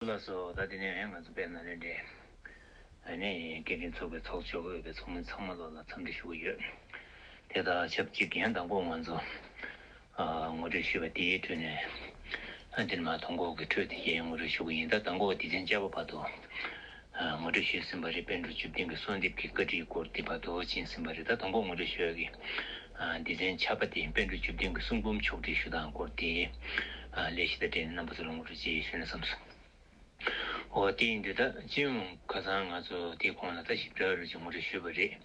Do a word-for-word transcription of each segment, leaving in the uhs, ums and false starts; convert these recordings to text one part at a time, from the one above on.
ལགས་སོ། ད་དེ་ནས་ང་ཚོ་དཔལ་ནཱ་ལེནྡྲའི་ཨ་ནི་སྐད་འཕྲིན་ཚོགས་པའི་ཚོགས་ཆོག་ཡོད་པའི་ཚོགས་མི་ཚང་མ་ལོ་ལ་འཚམས་འདྲི་ཞུ་གི་ཡོད། དེ་དང་ཆབས་ཅིག་ཡང་དང་པོ་ང་ཚོ་ཨ་ངོ་སྤྲོད་ཞུས་པ་དེའི་ཁྲོད་ནས་ཨ་འདིར་མ་དང་པོ་གི་འཕྲོས་དེ་ཡང་ངོ་སྤྲོད་ཞུ་གི་ཡིན། ད་དང་པོ་སྡེ་ཚན་བཅུ་པ་བར་དུ་ཨ་ངོ་སྤྲོད་ཞུས་ཟིན་པ་རེད། པཎ་གྲུབ་བཅུ་བདུན་གྱི་གསོལ་འདེབས་ཀྱི་བཀའ་ཁྲིད་སྐོར་དེ་བར་དུ་ཕྱིན་ཟིན་པ་རེད། ད་དང་པོ་ངོ་སྤྲོད་ཞུ་ཡག་གི་ཨ་སྡེ་ཚན་ཆ་པ་དེ་པཎ་གྲུབ་བཅུ་བདུན་གྱི་གསུང་འབུམ་ཕྱོགས་སྒྲིག་ཞུ་སྟངས་སྐོར་དེ་ཨ་ལས་གཞི་དང་འབྲེལ་ནས་རྣམ་པ་ཚོ་ལ་ངོ་སྤྲོད་ཅིག་ཞུས་ན་བསམ་སོང་། འོ་དེ་ཡིན་དུས་ད་སྤྱི་ཡོངས་ཁ་སང་ང་ཚོ་དེའི་གོང་ལ་ད་ཞིབ་ཕྲ་རུ་ཅིག་ངོ་སྤྲོད་ཞུས་པ་རེད།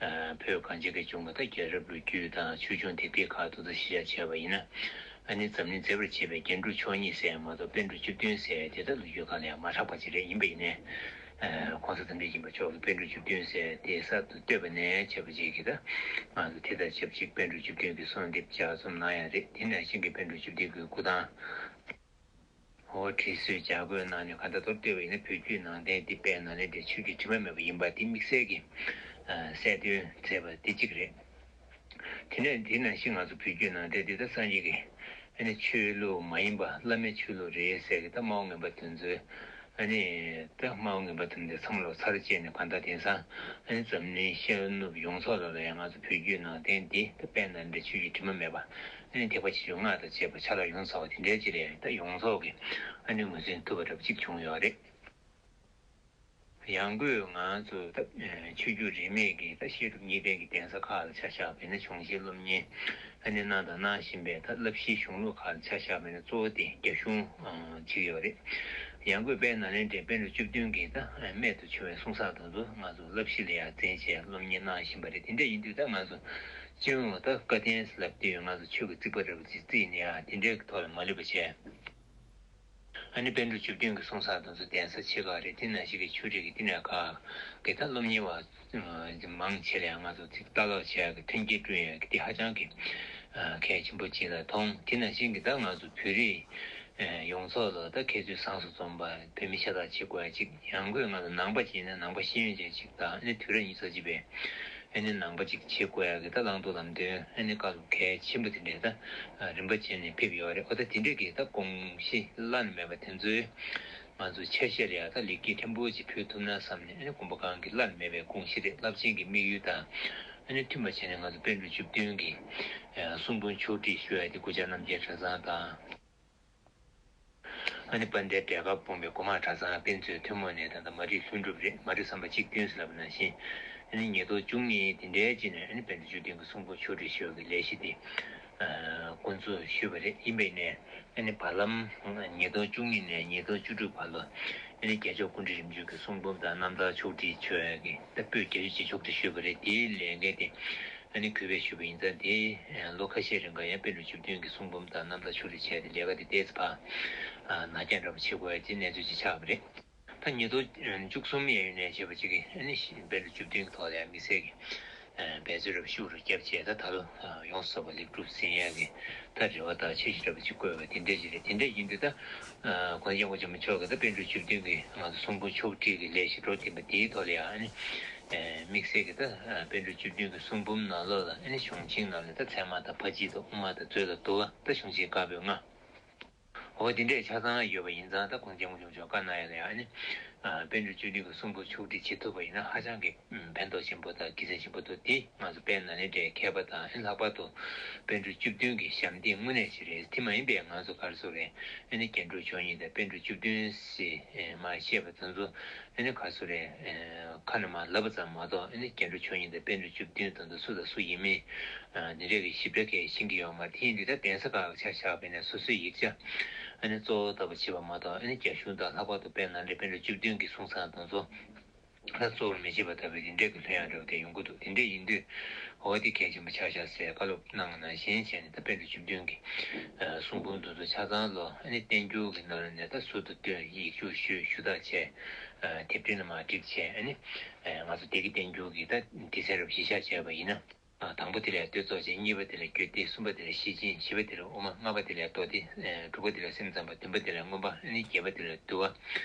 ཨ་བོད་གངས་ཅན་གྱི་ལྗོངས་ལ་ད་རྒྱལ་རབས་ལོ་རྒྱུས་དང་ཆོས་འབྱུང་དེབ་ཐེར་ཁག་ཏུ་ད་གཞི་བཞག་བྱས་པ་ཡིན་ན། ཨ་ནི་འཛམ་གླིང་མཛེས་པར་བྱེད་པའི་རྒྱན་དྲུག་མཆོག་གཉིས་ཟེར་མ་གཏོགས་པཎ་གྲུབ་བཅུ་བདུན་ཟེར་དེ་ད་ལོ་རྒྱུས་སྒང་ལ་ཡང་མ་གྲགས་པ་ཅིག་རེད། ཡིན་པ་ཡིན་ནའི་ཨ་གོང་ས་འདན་མ་ཆེན་པོ་མཆོག་གིས་པཎ་གྲུབ་བཅུ་བདུན་ཟེར་དེ་གསར་དུ་བཏོད་པ་ནས་བྱས་པ་ཅིག་གིས་ད་ང་ཚོ་དེ་དང་ཆབས་ཅིག་པཎ་གྲུབ་བཅུ་བདུན་གྱི་གསོལ་འདེབས་ལྗགས་རྩོམ་གནང་ཡག་རེད། དེ་ནང་བཞིན་གྱི་པཎ་གྲུབ་བཅུ་བདུན་གྱི་འགོ་དང་། འོ་བྲིས་གསོལ་ལྗགས་བཀོད་གནང་ནས་གང་ལྟར་མདོར་བསྡུས་པ་ཡིན་ན་བོད་བརྒྱུད་ནང་བསྟན་འདི་དཔལ་ནཱ་ལེནྡྲའི་ཆོས་ཀྱི་དྲི་མ་མེད་པ་ཡིན་པ་འདི་དམིགས་བསལ་གྱིས་ཨ་གསལ་སྟོན་མཛད་པ་འདི་གཅིག་རེད། དེ་ནས་དེ་ནང་བཞིན་ང་ཚོ་བོད་བརྒྱུད་ནང་བསྟན་འདི་ད་སངས་རྒྱས་ཀྱི་ཨ་ནི་ཆོས་ལུགས་མ་ཡིན་པ་བླ་མེད་ཆོས་ལུགས་རེད་ཟེར་གི་ད་སྨྲ་བ་ངན་པ་དེ་ཚོས་ཨ་ནི་ད་སྨྲ་བ་ངན་པ་དེ་ཚོ་ཚང་མ་ལ་ཚར་བཅད་ནས་གང་ལྟར་དེང་སང་ཨ་ནི་འཛམ་གླིང་ཤར་ནུབ་ཡོངས་རྫོགས་ལ་ལ་ཡང་ང་ཚོ་བོད་བརྒྱུད་ནང་བསྟན་འདི་ད་དཔལ་ནཱ་ལེནྡྲའི་ཆོས་ཀྱི་དྲི་མ་མེད་པ། ཨ་ནི་ཐེག་པ་ཆེ་ཆུང་སྔགས་དང་བཅས་པ་ཕྱག་ལེན་ཡོངས་ཚར་བ་དེ་འདྲའི་ཅིག་ལས་ད་ཡོངས་རྫོགས་ཀྱི་ཨ་ནི་ངོས་འཛིན་ཐུབ་པ་འདྲ་པོ་ཅིག་བྱུང་ཡོད་རེད། ཡང་སྒོས་ང་ཚོ་ད་ཆོས་བརྒྱུད་རིས་མེད་ཀྱི་ད་བཤད་སྒྲུབ་གཉིས་ལྡན་གྱི་གདན་ས་ཁག་ལ་ཆ་བཞག་པ་ཡིན་ན་སྦྱོང་བྱེད་སློབ་གཉེར་ཨ་ནི་གནང་དང་གནང་བཞིན་པའི་ད་བསླབ་གཞིའི་གཞུང་ལུགས་ཁག་ལ་ཆ་བཞག་པ་ཡིན་ན་གཙོ་བོ་དེ་རྒྱ་གཞུང་ཅིག་ཡོད་རེད། ཡང་སྒོས་དཔལ་ནཱ་ལེནྡྲའི་པཎ་གྲུབ་བཅུ་བདུན་གྱི་ད་རྨད་དུ་བྱུང་བའི་གསུང་བསགས་དེ་ཚོ་ང་ཚོ་བསླབ་གཞི་ལ་ཡང་བརྩོན་བྱས་སློབ་གཉེར་གནང་བཞིན་པ་རེད། དེ་འདྲ་ཡིན་དུས་ད་ང་ཚོ་སྤྱི་ཡོངས་ལ་ད་བཀའ་བསྟན་ལབ་དུས་ང་ཚོ་ཆོས་ཀྱི་རྩིག་པ་འདྲ་པོ་ཅིག་བརྩིས་ནས་ཡང་དེ་འདྲའི་ཐོག་ལ་མ་ལུས་པ་བྱས། ཨ་ནི་པཎ་གྲུབ་བཅུ་བདུན་གྱི་གསུང་བསགས་དེ་ཚོ་གདན་ས་ཆེ་ཁག་རེད། དེ་ནང་བཞིན་གྱི་ཆོས་རིག་གི་བསྟི་གནས་ཁག་གི་ད་སློབ་གཉེར་བ་མང་ཆེ་ལ་ཡང་ང་ཚོ་ཚིག་ལྟ་ཀློག་བྱེད་ཡག་གི་མཐུན་རྐྱེན་བསྐྲུན་ཡག་གི་དེ་ཧ་ཅང་གི་གལ་ཆེན་པོ་ཅིག་ལ་མཐོང་། དེ་ནང་བཞིན་གྱི་ད་ང་ཚོ་བོད་རིགས་ཡོངས་རྫོགས་ལ་ད་མཁས་བཙུན་བཟང་སུ་འཛོམས་པ་བོད་མི་ཤ་སྟག་བྱེད་དགོས་ཡ་ཅིག་ཡང་སྒོས་ང་ཚོ་ནང་པ་ཅིག་ཡིན་ན་ནང་པ་ཤེས་ཡོན་ཅན་ཅིག་དང་ཨ་ནི་དུས་རབས་ཉི་ཤུ་རྩ་གཅིག་པའི་ཨ་ནི་ནང་པ་ཅིག་བྱེད་དགོས་ཡ་གི་ད་བླང་དོར་ལམ་སྟོན་ཨ་ནི་བཀའ་སློབ་གལ་ཆེན་པོ་དེ་འདྲའི་ད་རིམ་པ་བྱས་ནས་ཕེབས་ཡོད་རེད། འོ་ད་དེ་འདྲའི་གི་ད་དགོངས་གཞི་བླ་ན་མེད་པ་དེ་ཚོའི་ང་ཚོ་ཆ་ཤས་ལ་ཡ་ད་ལེགས་སྐྱེས་ཕྲན་བུ་ཅིག་ཕུལ་ཐུབ་ན་བསམ་ནས་ཨ་ནི་དགོངས་པ་གང་གི་བླ་ན་མེད་པའི་དགོངས་གཞི་རེད། རླབས་ཆེན་གྱི་དམིགས་ཡུལ་དང་ཨ་ནི་མཐུན་པ་བྱས་ནས་ང་ཚོ་པཎ་གྲུབ་བཅུ་བདུན་གྱི་གསུང་འབུམ་ཕྱོགས་བསྒྲིགས་ཞུ་ཡ་དེ་སྐུ་བཅར་རྣམ་རྒྱལ་གྲྭ་ཚང་དང་། ཨ་ནི་དཔལ་ལྡན་འབྲས་དཀར་སྤུངས་པའི་སྒོ་མང་གྲྭ་ཚང་དཔེ་མཛོད་ཐུན་མོང་ནས་ད་ལྟ་མ་རིག་ལྷུན་གྲུབ་རེད། མ་རིག་བསམ་པ་གཅིག་བདུན་ཟེར་ལབ་པ་ནང་བཞིན་ཨ་ནི་ཉིས་སྟོང་བཅུ་གཉིས་དེ་འདྲའི་ཅིག་ནས་ཨ་ནི་པཎ་གྲུབ་བཅུ་བདུན་གྱི་གསུང་འབུམ་ཕྱོགས་བསྒྲིགས་ཞུ་བའི་ལས་གཞི་དེ་འགོ་འཛུགས་ཞུས་པ་རེད། ཡིན་པ་ཡིན་ནའི་ཨ་ནི་བར་ལམ་ཉིས་སྟོང་བཅུ་གཉིས་ནས་ཉིས་སྟོང་བཅུ་དྲུག་བར་ལ་ཨ་ནི་རྒྱལ་མཆོག་སྐུ་ཕྲེང་རིམ་བྱོན་གྱི་གསུང་འབུམ་དང་རྣམ་ཐར་ཕྱོགས་བསྒྲིགས་ཞུ་ཡ་གི་ད་པོད་བརྒྱད་ཅུ་ཅིག་ཕྱོགས་བསྒྲིགས་ཞུས་པ་རེད། དེའི་ལས་འགན་དེ་ཨ་ནི་གུས་པས་ཞུས་པ་ཡིན་ཙང་དེ་ལོ་ཁ་ཤས་རིང་ག་ཡང་པཎ་གྲུབ་བཅུ་བདུན་གྱི་གསུང་འབུམ་དང་རྣམ་ཐར་ཕྱོགས་བསྒྲིགས་བྱས་ཏེ་ལས་ཀ་དེ་ཏོག་ཙམ་ཕར་ནར་འགྱངས་འདྲ་པོ་བྱེད་དགོས་ཡ་དེ་གནས་ཚུལ་ཅིག་ཆགས་པ་རེད། ད་ཉིས་སྟོང་བཅུ་གསུམ་གཡས་གཡོན་ནས་བྱས་པ་ཅིག་གིས་ཨ་ནི་པཎ་གྲུབ་བཅུ་བདུན་གྱི་ཐོག་ལ་ཡང་དམིགས་བསལ་གྱི་འབད་བརྩོན་རབ་ཤུགས་རུ་བརྒྱབ་བྱས་ད་ད་ལོ་ཡོངས་སུ་རྫོགས་པ་ལེགས་གྲུབ་ཟིན་ཡ་གི་ད་རེ་བ་དང་འཆར་གཞི་འདྲ་པོ་ཅིག་བཀོད་པ་དེ་འདྲ་ཞིག་རེད། དེ་འདྲ་ཡིན་དུས་ད་གོང་ས་སྐྱབས་མགོན་ཆེན་པོ་མཆོག་གིས་ད་པཎ་གྲུབ་བཅུ་བདུན་གྱི་ང་ཚོ་གསུང་འབུམ་ཕྱོགས་བསྒྲིགས་ཀྱི་ལས་གཞི་འགྲོ་བསྟན་པ་དེའི་ཐོག་ལ་ཡང་ཨ་ནི་དམིགས་བསལ་གྱི་ད་པཎ་གྲུབ་བཅུ་བདུན་གྱི་གསུང་འབུམ་ནང་ལོགས་ལ་ཨ་ནི་གཞུང་ཆེན་ནང་ལ་ད་ཚད་མ་དང་ཕར་ཕྱིན་དང་དབུ་མ་དང་མཛོད་དང་བསྡུ་བ་ད་གཞུང་ཆེན་བཀའ་པོད་ལྔ། འོ་དེ་འདྲས་ཆ་ཚང་ཡོད་པ་ཡིན་ཙང་ད་གོང་ས་སྐྱབས་མགོན་ཆེན་པོ་མཆོག་བཀའ་གནང་ཡ་ལ་ཡང་ཨ་ནི་པཎ་གྲུབ་བཅུ་བདུན་གྱི་གསུང་འབུམ་ཕྱོགས་བསྒྲིགས་བྱེད་ཐུབ་པ་ཡིན་ན་ཧ་ཅང་གི་ཕན་ཐོགས་ཆེན་པོ་དང་དགེ་མཚན་ཆེན་པོ་འདུག་དེ་ང་ཚོ་དཔལ་ནཱ་ལེནྡྲའི་མཁས་པ་དང་ཨ་ནི་ལྷག་པར་དུ་པཎ་གྲུབ་བཅུ་བདུན་གྱི་ཞབས་འདེགས་དངོས་གནས་ཤིག་རེད། དེ་མ་ཡིན་པའི་ང་ཚོ་ག་རེ་ཟེར་རེད། ཨ་ནི་རྒྱན་དྲུག་མཆོག་གཉིས་དང་པཎ་གྲུབ་བཅུ་བདུན་ཟེར་མར་བཤད་པ་དེ་ཚོ་ཨ་ནི་ག་རེ་ཟེར་རེད། ཁ་ནས་མར་ལབ་པ་ཙམ་མ་གཏོགས་ཨ་ནི་རྒྱན་དྲུག་མཆོག་གཉིས་དང་པཎ་གྲུབ་བཅུ་བདུན་དེ་ཚོ་སུ་དང་སུ་ཡིན་མིན་འདི་འདྲ་གི་ཞིབ་ཕྲ་གས་ཤེས་ཀྱི་ཡོད་མ་རེད། དེ་ཡིན་དུས་ད་གདན་ས་ཁག་ཆ་བཞག་པ་ཡིན་ན་སོ་སོའི་ཡིག་ཆ་ཨ་ནི་གཙོ་བོ་ལྟ་བུ་བྱེད་པ་མ་གཏོགས་ཨ་ནི་རྒྱ་གཞུང་དང་ལྷག་པར་དུ་དཔལ་ནཱ་ལེནྡྲ་པཎ་གྲུབ་བཅུ་བདུན་གྱི་གསུང་བསགས་དེ་ཚོ་ད་གཙོ་བོར་མི་བྱེད་པ་ལྟ་བུའི་དེ་འདྲ་གི་ལྷོད་ཡངས་འདྲ་བོ་དེ་ཡོང་གི་འདུག་དེ་འདྲ་ཡིན་དུས་འོ་དེ་གལ་ཆེན་པོ་ཆགས་ཤག་ཟེར་བཀའ་སློབ་གནང་བ་ནང་བཞིན་བྱས་ནས་ད་པཎ་གྲུབ་བཅུ་བདུན་གྱི་གསུང་འབུམ་དེ་ཚོ་ཆ་ཚང་ལོ་ཨ་ནི་བསྟན་འགྱུར་གྱི་ནང་ནས་ད་ཟུར་དུ་བཏོན་ཡིག་ཆ་ཞུས་ཞུ་དག་བྱས་དེབ་ཕྲེང་ལ་མར་བསྒྲིགས་བྱས་ཨ་ནི་ང་ཚོ་སྡེ་དགེ་བསྟན་འགྱུར་གྱི་ད་སྡེ་ཚན་རབ་གཞི་བཞག་བྱས་པ་ཡིན་ན། དང་པོ་དེ་ལ་བསྟོད་ཚོགས་བྱས། གཉིས་པ་དེ་ལ་རྒྱུད་སྡེ། གསུམ་པ་དེ་ལ་ཤེར་ཕྱིན། བཞི་པ་དེ་ལ་དབུ་མ། ལྔ་པ་དེ་ལ་མདོ་སྡེ། དྲུག་པ་དེ་ལ་སེམས་ཙམ་པ། བདུན་པ་དེ་ལ་མངོན་པ། ཨ་ནི་བརྒྱད་པ་དེ་ལ་འདུལ་བ།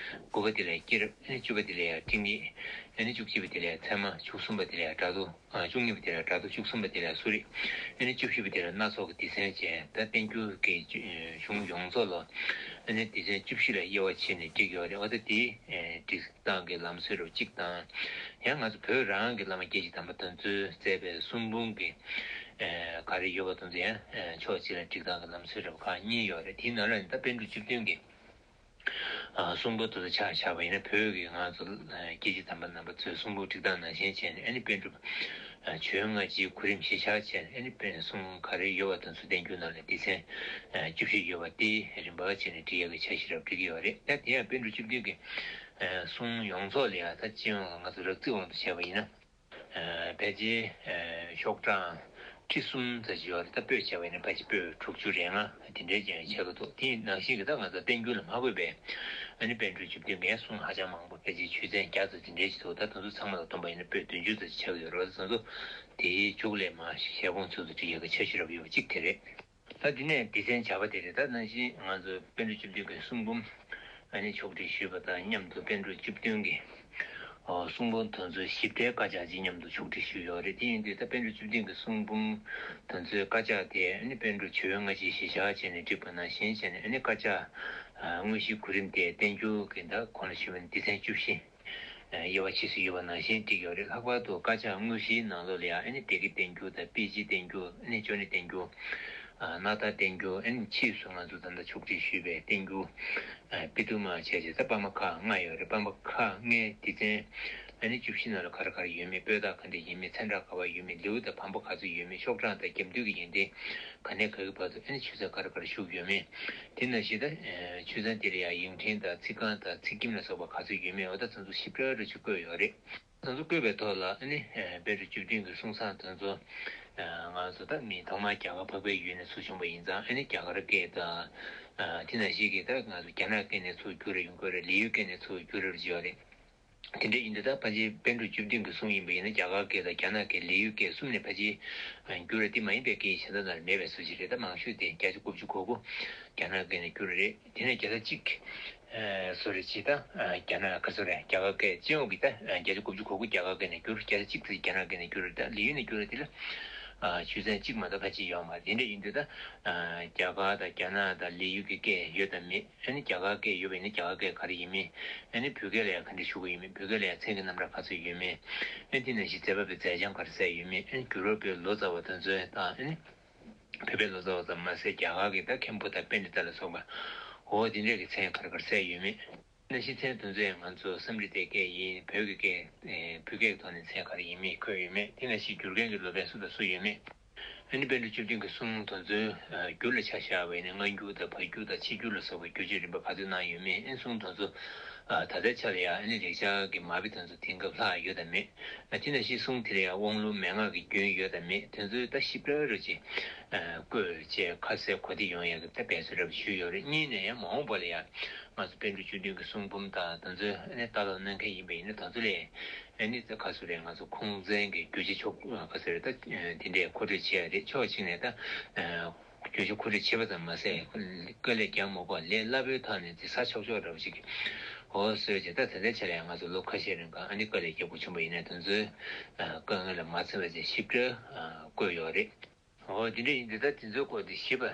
དགུ་པ་དེ་ལ་སྐྱེས་རབས། ཨ་ནི་བཅུ་པ་དེ་ལ་ཡང་སྤྲིངས་ཡིག་ཨ་ནི་བཅུ་གཅིག་པ་དེ་ལ་ཡང་ཚད་མ། བཅུ་གསུམ་པ་དེ་ལ་ཡང་སྒྲ་མདོ། བཅུ་གཉིས་པ་དེ་ལ་སྒྲ་མདོ། བཅུ་གསུམ་པ་དེ་ལ་ཡང་གསོ་རིག་ཨ་ནི་བཅུ་བཞི་པ་དེ་ལ་སྣ་ཚོགས་ཀྱི་སྡེ་ཚན་བྱས། ད་བསྟན་འགྱུར་གྱི་གཞུང་ཡོངས་རྫོགས་ལ་ ཨ་ནི་སྡེ་ཚན་བཅུ་བཞི་ལ་དབྱེ་བ་ཕྱེ་ནས་བསྒྲིགས་ཡོད་རེད། འོ་ད་དེའི་ཨེ་སྒྲིག་སྟངས་ཀྱི་ལམ་སྲོལ་རབ་གཅིག་དང་། ཡང་ང་ཚོ་བོད་རང་གི་བླ་མ་རྒྱལ་བྱེད་དམ་པ་དེ་ཚོས་མཛད་པའི་གསུང་འབུམ་གྱི་ཨེ་ག་རེ་ཡོད་པ་དེ་ཚོ་ཡང་ཨེ་ཕྱོགས་གཅིག་ལ་སྒྲིག་སྟངས་ཀྱི་ལམ་སྲོལ་རབ་ཁག་གཉིས་ཡོད་རེད། དེའི་ནང་ལ་ནི་ད་པཎ་གྲུབ་བཅུ་བདུན་གྱི་ཨ་གསུང་འབུམ་དེ་ཚོ་ཆ་བཞག་པ་ཡིན་ན། བོད་ཀྱི་ང་ཚོ་ཨ་སྐྱེས་ཆེན་དམ་པ་རྣམ་པ་ཚོའི་གསུང་འབུམ་སྒྲིག་སྟངས་ནང་བཞིན་བྱས་ནས། ཨ་ནི་པཎ་གྲུབ་ཨ་ཇོ་བོའི་སྔ་ཕྱིའི་གོ་རིམ་གཞིར་བཞག་བྱས་ནས། ཨ་ནི་པཎ་གསུང་ག་རེ་ཡོད་པ་དེ་ཚོ་བསྟན་འགྱུར་ནང་ལ་སྡེ་ཚན་ཨ་བཅུ་བཞི་ཡོད་པ་དེ་རིམ་པ་བྱས་ནས་སྒྲིག་ཡག་གི་འཆར་གཞི་རབ་སྒྲིག་གི་ཡོད་རེད། ད་དེ་ཡང་པཎ་གྲུབ་བཅུ་བདུན་གྱི་ཨ་གསུང་ཡོངས་རྫོགས་ལ་ཡང་ད་སྤྱི་ཡོངས་ལ་ང་ཚོ་རགས་རྩིས་དབང་དུ་བྱས་པ་ཡིན་ན། ཨ་ཕལ་ཆེར་ཨ་ཤོག་གྲངས་ཁྲི་གསུམ་ཙམ་ཞིག་ཡོད་རེད། ད་པོད་བྱས་པ་ཡིན་ན་ཕལ་ཆེར་པོད་དྲུག་ཅུ་རེ་ལྔ་དེ་འདྲའི་ཅིག་ཆགས་ཀྱི་འདུག་དེ་ནང་བཞིན་གྱི་ད་ང་ཚོ་བསྟན་འགྱུར་ལ་མ་བཀོད་པའི་ཨ་ནི་པཎ་གྲུབ་བཅུ་བདུན་གྱི་གསུང་ཧ་ཅང་མང་པོ། ཕལ་ཆེར་ཆོས་ཚན་བརྒྱ་ཙམ་དེ་འདྲའི་ཞིག་འདུག་ད་དེ་ཚོ་ཚང་མ་ལ་བསྡོམས་པ་ཡིན་ན་པོད་བདུན་ཅུ་ཙམ་ཞིག་ཆགས་ཀྱི་ཡོད་རེད། ད་དེ་ཚོ་དེའི་མཇུག་ལ་མར་ཞལ་སྒོང་ཚུལ་དུ་བྲིས་ཡག་གི་འཆར་གཞི་རབ་ཡོད་པ་གཅིག་དེ་རེད། ད་འདི་ནས་སྡེ་ཚན་བྱ་བ་དེ་རེད། ད་ནང་བཞིན་ང་ཚོ་པཎ་གྲུབ་བཅུ་བདུན་གྱི་གསུང་འབུམ་ཨ་ནི་ཕྱོགས་སྒྲིག་ཞུས་པ་དང་མཉམ་དུ། པཎ་གྲུབ་བཅུ་བདུན་གྱི་ཨོ་གསུང་འབུམ་དེ་ཚོའི་ཞིབ་ཕྲའི་དཀར་ཆག་ཅིག་མཉམ་དུ་ཕྱོགས་སྒྲིག་ཞུས་ཡོད་རེད། དེ་ཡིན་དུས་ད་པཎ་གྲུབ་བཅུ་བདུན་གྱི་གསུང་འབུམ་དེ་ཚོའི་དཀར་ཆག་དེ་ཨ་ནི་པཎ་གྲུབ་ཇོ་བོའི་སྔ་ཕྱི་གཞིར་བཞག་བྱས་ནས་བསྒྲིགས་པ་ནང་བཞིན་བྱས་ནས། ཨ་ནི་དཀར་ཆག་ཨ་དངོས་གཞིའི་གོ་རིམ་དེ་བསྟན་འགྱུར་གྱི་ད་གོང་ལ་ཞུས་པ་ནི་སྡེ་ཚན་བཅུ་བཞི། དབྱེ་བ་ཕྱེ་སྲོལ་ཡོད་པ་ནང་བཞིན་བསྒྲིགས་ཡོད་རེད། ལྷག་པར་དུ་དཀར་ཆག་དངོས་གཞིའི་ནང་ལོགས་ལ་ཡང་ཨ་ནི་སྡེ་དགེ་བསྟན་འགྱུར་དང་། དཔེ་སྤྱིའི་བསྟན་འགྱུར། ཨ་ནི་ཅོ་ནེ་བསྟན་འགྱུར། ཨ་ནི་ཕྱིས་སུ་ང་ཚོ་ད་ལྟ་ཕྱོགས་སྒྲིག་ཞུས་པའི་བསྟན་འགྱུར། ཨ་དཔེ་དུ་མ་བྱས་རྗེས་ད་པར་མ་ཁག་ལྔ་ཡོད་རེད། པར་མ་ཁག་ལྔའི་སྡེ་ཚན་ཨ་ནི་བཅུ་བཞི་ནང་ལ་ག་རེ་ག་རེ་ཡོད་མེད། པོད་རྟགས་ག་འདྲ་ཡིན་མིན། ཚན་གྲངས་ག་པར་ཡོད་མེད། ལེའུ་དང་བམ་པོ་ག་ཚོད་ཡོད་མེད། ཤོག་གྲངས་དང་རྒྱབ་མདུན་གྱི་ཡོན་ཏན་ག་ནས་ག་གི་བར་དུ་ཨ་ནི་ཆོས་ཚན་ག་རེ་ག་རེ་ཞུགས་ཡོད་མེད། དེ་ནང་བཞིན་ད་ཨ་ཆོས་ཚན་དེ་ལ་ཡང་ཡིག་ཕྲེང་དང་ཚིག་རྐང་དང་ཚིག་ཁྱིམ་ལ་སོགས་པ་ག་ཚོད་ཡོད་མེད། འོ་ད་དེ་ཚོ་ཞིབ་ཕྲ་རུ་ཅིག་བཀོད་ཡོད་རེད། དེ་ཚོ་བཀོད་པའི་ཐོག་ལ་ཨ་ནི་ཨ་པཎ་གྲུབ་བཅུ་བདུན་གྱི་གསུང་བཟང་དེ་ཚོ་ཨ་ང་ཚོ་ད་མི་ཐོག་མར་རྒྱ་གར་འཕགས་པའི་ཡུལ་ནས་ཚུར་བྱུང་བ་ཡིན་ཙང་། ཨ་ནི་རྒྱ་གར་སྐད་དང་། ཨ་དེ་ནང་བཞིན་གྱི་ད་ང་ཚོ་རྒྱ་ནག་སྐད་ནས་ཚུར་བསྒྱུར་རེ་ཡོང་གི་རེད། ལི་ཡུལ་སྐད་ནས་ཚུར་བསྒྱུར་རེ་ཡོད་རེད། དེ་འདྲ་ཡིན་དུས་ད་ཕལ་ཆེར་པཎ་གྲུབ་བཅུ་བདུན་གྱི་གསུང་ཡིན་པ་ཡིན་ན། རྒྱ་གར་སྐད་དང་རྒྱ་ནག་སྐད། ལི་ཡུལ་སྐད་གསུམ་ནས་ཕལ་ཆེར་བསྒྱུར་རེ། དེ་མ་ཡིན་པའི་སྐད་གཞན་དག་ནང་ལ་མེད་པའི་བཟོ་ཅིག་རེད། ད་མང་ཤོས་དེ་བརྒྱ་ཆ་དགུ་བཅུ་གོ་དགུ་རྒྱ་ནག་སྐད་ནས་བསྒྱུར་རེད། དེ་ནས་བརྒྱ་ཆ་གཅིག་ཨ་སོ་རེ་ཅིག་ད་ཨ་རྒྱ་ནག་ག་ཚོད་རེད། རྒྱ་གར་སྐད། སྤྱི་ཡོངས་ཀྱི་ད་ཨ་བརྒྱ་ཆ་དགུ་བཅུ་གོ་དགུ་རྒྱ་གར་སྐད་ནས་བསྒྱུར། བརྒྱ་ཆ་གཅིག་ཙམ་རྒྱ་ནག་སྐད་ནས་བསྒྱུར་རེད། ད་ལི་ཡུལ་ནས་བསྒྱུར་རེད། དེ་ལ་ཨ་ཆོས་ཚན་གཅིག་མ་གཏོགས་ཕལ་ཆེར་ཡོད་མ་རེད། དེ་འདྲ་ཡིན་དུས་ད་ཨ་རྒྱ་གར་དང་རྒྱ་ནག་དང་ལི་ཡུལ་གྱི་སྐད་ཡོད་དམ་མེད། ཨ་ནི་རྒྱ་གར་སྐད་ཡོད་པ་ཡིན་ན་རྒྱ་གར་སྐད་ག་རེ་ཡིན་མིན། ཨ་ནི་བོད་སྐད་ལ་ཡང་ག་འདྲ་ཞུ་གི་ཡོད་མེད། བོད་སྐད་ལ་ཡང་མཚན་གྱི་རྣམ་གྲངས་ག་ཚོད་ཡོད་མེད། ཨ་ནི་དེ་ནང་བཞིན་མཛད་པ་པོའི་མཛད་བྱང་ག་རེ་གསལ་ཡོད་མེད། ཨ་ནི་བསྒྱུར་བ་པོའི་ལོ་ཙཱ་བ་དེ་ཚོའི་དང་། ཨ་ནི་བོད་པའི་ལོ་ཙཱ་བ་ཙམ་མ་ཟད་རྒྱ་གར་གྱི་ད་མཁན་པོ་དང་པཎྜི་ཏ་ལ་སོགས་པ། འོ་དེ་འདྲས་ཀྱི་མཚན་ག་རེ་ག་རེ་གསལ་ཡོད་མེད། ནང་བཞིན་མཚན་དེ་ཚོ་ཡང་ང་ཚོ་སཾ་སྐྲྀ་ཏའི་སྐད་ཡིན། བོད་ཀྱི་སྐད། ཨེ་བོད་སྐད་ཀྱི་ཐོག་ནས་མཚན་ག་རེ་ཡིན་མིན་འཁོད་ཡོད་མེད། དེ་ནང་བཞིན་བསྒྱུར་མཁན་གྱི་སློབ་དཔོན་སུ་དང་སུ་ཡོད་མེད། ཨ་ནི་པཎ་གྲུབ་བཅུ་བདུན་གྱི་གསུང་དེ་ཚོའི་ཨ་འགྱུར་ལ་ཆ་བཞག་པ་ཡིན་ན། སྔ་འགྱུར་དང་བར་འགྱུར་དང་ཕྱི་འགྱུར་ལ་སོགས་པའི་བསྒྱུར་བཅོས་རིམ་པ་ག་ཚོད་གནང་ཡོད་མེད། ཨ་ནི་གསུང་དེ་ཚོ་ཨ་ད་ལྟའི་ཆ་ལ་ཡང་ཨ་ནི་ལེགས་སྦྱར་གྱི་མ་དཔེ་དེ་ཚོ་དེང་སྐབས་ལྷག་ཡོད་དམ་མེད། ཨ་དེ་ནང་བཞིན་གསུང་དེ་ལ་ཡང་དབང་ལུང་མན་ངག་གི་རྒྱུན་ཡོད་དམ་མེད། དེ་ཚོའི་ད་ཞིབ་ཕྲ་རུ་ཅིག་ཨ་བཀོད་བྱས་ཁ་གསལ་གོ་བདེ་ཡོང་ཡག་གི་ད་འབད་རྩོལ་རབ་ཞུས་ཡོད་རེད། གཉིས་ནས་ཡང་མ་འོངས་པ་ལ་ཡང་ང་ཚོ་པཎ་གྲུབ་བཅུ་བདུན་གྱི་གསུང་འབུམ་དང་དེ་ཚོའི་ཨ་ནི་ལྟ་ཀློག་གནང་མཁན་ཡིན་པ་ཡིན་ན། དེ་ཚོ་ལས་ཨ་ནི་ད་ག་ཚོད་རེད། ང་ཚོ་ཁུངས་བཙན་གྱི་རྒྱུ་ཆ་ཕྱོགས་ག་ཚོད་རེད། ད་དེ་འདྲས་མཁོ་སྤྲོད་བྱེད་ཡ་རེད། ཕྱོགས་གཅིག་ནས་ད་རྒྱུ་ཆ་མཁོ་སྤྲོད་བྱེད་པ་ཙམ་མ་ཟད་དཀའ་ལས་རྒྱག་མ་དགོས་པར་ལས་སླ་པོའི་ཐོག་ནས་དེ་ཟ་ཆོག་ཆོག་འདྲ་བོ་ཞིག་འོ་བཟོས་བྱས། ད་ད་ལྟའི་ཆ་ལ་ཡང་ང་ཚོ་ལོ་ཁ་ཤས་རིང་ག་ཨ་ནི་དཀའ་ལས་རྒྱག་དགོས་བྱུང་བ་ཡིན་ན། དེ་ཚོའི་དཀའ་ངལ་ལ་མ་འཛེམས་པ་བྱས་ཞིབ་ཕྲ་བཀོད་ཡོད་རེད། འོ་དེ་འདྲ་ཡིན་དུས་ད་དེ་ཚོའི་སྐོར་དེ་ཞིབ་པ་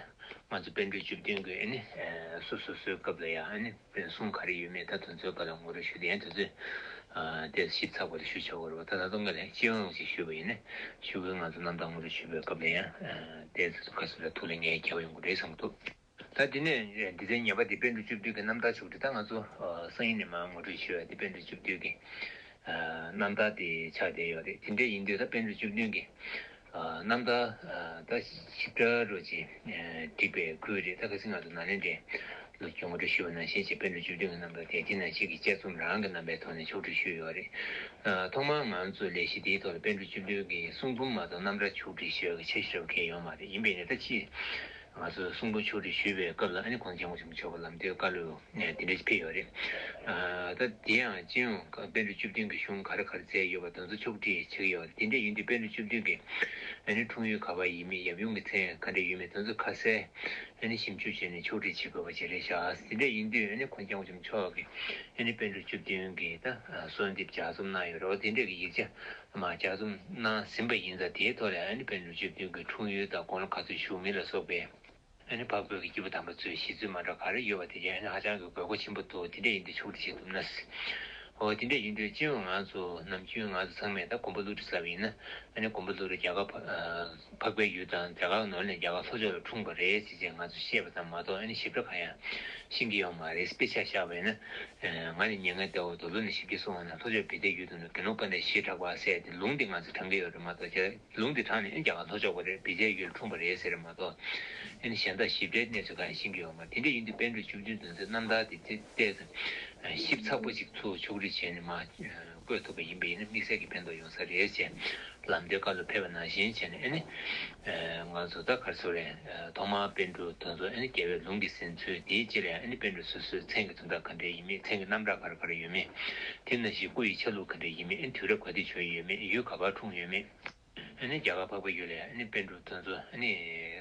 ང་ཚོ་པཎ་གྲུབ་བཅུ་བདུན་གྱི་ཨ་ནི་ཨ་སོ་སོ་སོའི་སྐབས་ལ་ཡང་ཨ་ནི་གསུང་ག་རེ་ཡོད་མེད་ད་དེ་ཚོའི་སྐོར་ལ་ངོ་སྤྲོད་ཞུས་ཏེ། ཡང་དེ་ཚོའི་ཨ་དེ་ཞིབ་ཚགས་པོ་དེ་ཞུ་ཆོག་གི་རེད་པ། ད་ད་དུང་ང་ལ་སྤྱི་ཡོངས་ཤིག་ཞུས་པ་ཡིན་ན། གཞུག་གུ་ང་ཚོ་རྣམ་ཐར་ངོ་སྤྲོད་ཞུས་པའི་སྐབས་ལ་ཡང་ཨ་དེ་ཚོ་ཁ་གསལ་ལ་ཐུགས་ལ་ངེས་རྒྱག་པ་ཡོང་གི་རེད་བསམ་གྱི་འདུག་ད་དེ་ནས་སྡེ་ཚན་ཉེར་པ་དེ་པཎ་གྲུབ་བཅུ་བདུན་གྱི་རྣམ་ཐར་ཕྱོགས་སྒྲིག། ད་ང་ཚོ་ཨ་སང་ཉིན་ནས་མར་ངོ་སྤྲོད་ཞུ་ཡ་དེ་པཎ་གྲུབ་བཅུ་བདུན་གྱི་ཨ་རྣམ་ཐར་དེ་ཆགས་བསྡད་ཡོད་རེད། དེ་འདྲ་ཡིན་དུས་ད་པཎ་གྲུབ་བཅུ་བདུན་གྱི་ཨ་རྣམ་ཐར་ཨ་ད་ཞིབ་ཕྲ་རུ་ཅིག་ཨ་བསྒྲིགས་པའི་ཁུལ་རེད། ད་ག་ཚོད་ང་ཚོ་ནཱ་ལེནྡྲའི་ལོ་རྒྱུས་ངོ་སྤྲོད་ཞུས་པ་ནང་བཞིན་བྱས། པཎ་གྲུབ་བཅུ་བདུན་གྱི་རྣམ་ཐར་དེ་དེ་ནང་བཞིན་གྱི་དཔྱད་རྩོམ་རང་གི་རྣམ་པའི་ཐོག་ནས་ཕྱོགས་སྒྲིག་ཞུས་ཡོད་རེད། ཨ་ཐོག་མར་ང་ཚོ་ལས་གཞི་དེའི་ཐོག་ལ་པཎ་གྲུབ་བཅུ་བདུན་གྱི་གསུང་འབུམ་མ་གཏོགས་རྣམ་ཐར་ཕྱོགས་སྒྲིག་ཞུ་ཡག་གི་འཆར་གཞི་རབ་གང་ཡང་ཡོད་མ་རེད། ཡིན་པས་ན་ད་ཕྱིས་ང་ཚོས་གསུང་འབུམ་ཕྱོགས་སྒྲིག་ཞུས་པའི་སྐབས་ལ་ཨ་ནི་༸གོང་ས་༸སྐྱབས་མགོན་ཆེན་པོ་མཆོག་གི་ལམ་སྟོན་བཀའ་སློབ་དེ་འདྲ་ཞིག་ཕེབས་ཡོད་རེད། ཨ་ད་དེ་ཡང་སྤྱི་ཡོངས་པཎ་གྲུབ་བཅུ་བདུན་གྱི་གཞུང་ག་རེ་ག་རེ་མཛད་ཡོད་པ་དེ་ཚོ་ཕྱོགས་སྒྲིག་བྱེད་ཀྱི་ཡོད་རེད། དེ་འདྲ་ཡིན་དུས་པཎ་གྲུབ་བཅུ་བདུན་གྱི་ཨ་ནི་འཁྲུངས་ཡུལ་ག་པར་ཡིན་མིན། ཡབ་ཡུམ་གྱི་མཚན་ག་འདྲ་ཡོད་མེད་དེ་ཚོ་ཁ་གསལ་ཨ་ནི་ཞིབ་འཇུག་བྱས་ནས་ཕྱོགས་སྒྲིག་བྱེད་དགོས་པ་ཅིག་རེད་ཤག་དེ་འདྲ་ཡིན་དུས་ཨ་ནི་༸གོང་ས་༸སྐྱབས་མགོན་ཆེན་པོ་མཆོག་གིས་ཨ་ནི་པཎ་གྲུབ་བཅུ་བདུན་གྱི་ད་གསོལ་འདེབས་ལྗགས་རྩོམ་གནང་ཡོད་རེད་བ། དེ་འདྲ་གི་ཡིག་ཆ་མར་ལྗགས་རྩོམ་གནང་ཟིན་པ་ཡིན་ཙང་། དེའི་ཐོག་ལ་ཨ་ནི་པཎ་གྲུབ་བཅུ་བདུན་གྱི་འཁྲུངས་ཡུལ་དང་དགུང་ལོ་ག་ཚོད་བཞུགས་མིན་ལ་སོགས་པའི་ ཨ་ནི་འཕགས་བོད་ཀྱི་སྐྱེས་བུ་དམ་པ་ཚོའི་གཞི་རྩའི་མ་འདྲ་ག་རེ་ཡོད་པ་དེ་ཡང་ཨ་ནི་ཧ་ཅང་གི་དགོས་མཁོ་ཆེན་པོ་འདུག་དེ་འདྲ་ཡིན་དུས་ཕྱོགས་སྒྲིག་བྱེད་ཐུབ་ན། འོ་དེ་འདྲ་ཡིན་དུས་སྤྱི་ཡོངས་ང་ཚོ་ནམ་རྒྱུན་ང་ཚོ་ཚང་མས་ད་མགོན་པོ་ཀླུ་སྒྲུབ་ཟེར་བ་ཡིན་ན། ཨ་ནི་མགོན་པོ་ཀླུ་སྒྲུབ་རྒྱ་གར་འཕགས་པའི་ཡུལ་དང་རྒྱ་གར་ནང་ནས་རྒྱ་གར་ལྷོ་ཕྱོགས་ལ་འཁྲུངས་པ་རེད་ཅེས་ང་ཚོ་བཤད་པ་ཙམ་མ་གཏོགས་ཨ་ནི་ཞིབ་ཕྲ་གང་ཡང་ཤེས་ཀྱི་ཡོད་མ་རེད། དཔེ་ཆ་བཞག་པ་ཡིན་ན། ང་ནི་མྱ་ངན་འདས་པའི་མདོ་ལུང་ནས་ཞིབ་ཀྱིས་གསུངས་པ་ན་ལྷོ་ཕྱོགས་བེ་ཏའི་ཡུལ་དུ་ནི་དགེ་སློང་དཔལ་ལྡན་ཞེས་གྲགས་པ་ཟེར་ཏེ་ལུང་འདི་ང་ཚོ་དྲངས་ཀྱི་ཡོད་རེད་མ་གཏོགས། ལུང་འདི་དྲངས་ནས་ཨ་ནི་རྒྱ་གར་ལྷོ་ཕྱོགས་པ་རེད། བེ་ཏའི་ཡུལ་འཁྲུངས་པ་རེད་ཟེར་རེད་མ་གཏོགས། ཨ་ནི་གཞན་དག་ཞིབ་ཕྲའི་གནས་ཚུལ་གང་ཡང་ཤེས་ཀྱི་ཡོད་མ་རེད། དེ་འདྲ་ཡིན་དུས་པཎ་གྲུབ་བཅུ་བདུན་དོན་ཚན་རྣམ་ཐར་དེ་ཏོག་ཙམ་ཞིབ་ཚགས་པོ་ཅིག་ཚུར་ཕྱོགས་སྒྲིག་བྱས་ནས་མར་བཀོད་ཐུབ་པ་ཡིན་པ་ཡིན་ན་དམིགས་བསལ་གྱི་ཕན་ཐོགས་ཡོང་ས་རེད་ཅེས་ལམ་སྟོན་བཀའ་སློབ་ཕེབས་པ་ནང་བཞིན་བྱས་ནས། ཨ་ནི་ང་ཚོ་ད་ག་རེ་ཟེར་རེད། ཐོག་མར་པཎ་གྲུབ་དོན་གཙོ་ཨ་ནི་རྒྱལ་བའི་ལུང་གི་ཟིན་ཚུལ། དེའི་རྗེས་ལ་ཨ་ནི་པཎ་གྲུབ་སོ་སོའི་མཚན་གྱི་དོན་དག་ག་འདྲ་ཡིན་མིན། མཚན་གྱི་རྣམ་གྲངས་ག་རེ་ག་རེ་ཡོད་མེད། དེ་ནང་བཞིན་སྐུ་ཡི་ཆ་ལུགས་ག་འདྲ་ཡིན་མིན། ཨ་ནི་དུས་རབས་ག་དུས་བྱོན་ཡོད་མེད། ཡུལ་ག་པར་འཁྲུངས་ཡོད་མེད། ཨ་ནི་རྒྱ་གར་འཕགས་པའི་ཡུལ་ལ་ཨ་ནི་པཎ་གྲུབ་དོན་གཙོ་ཨ་ནི་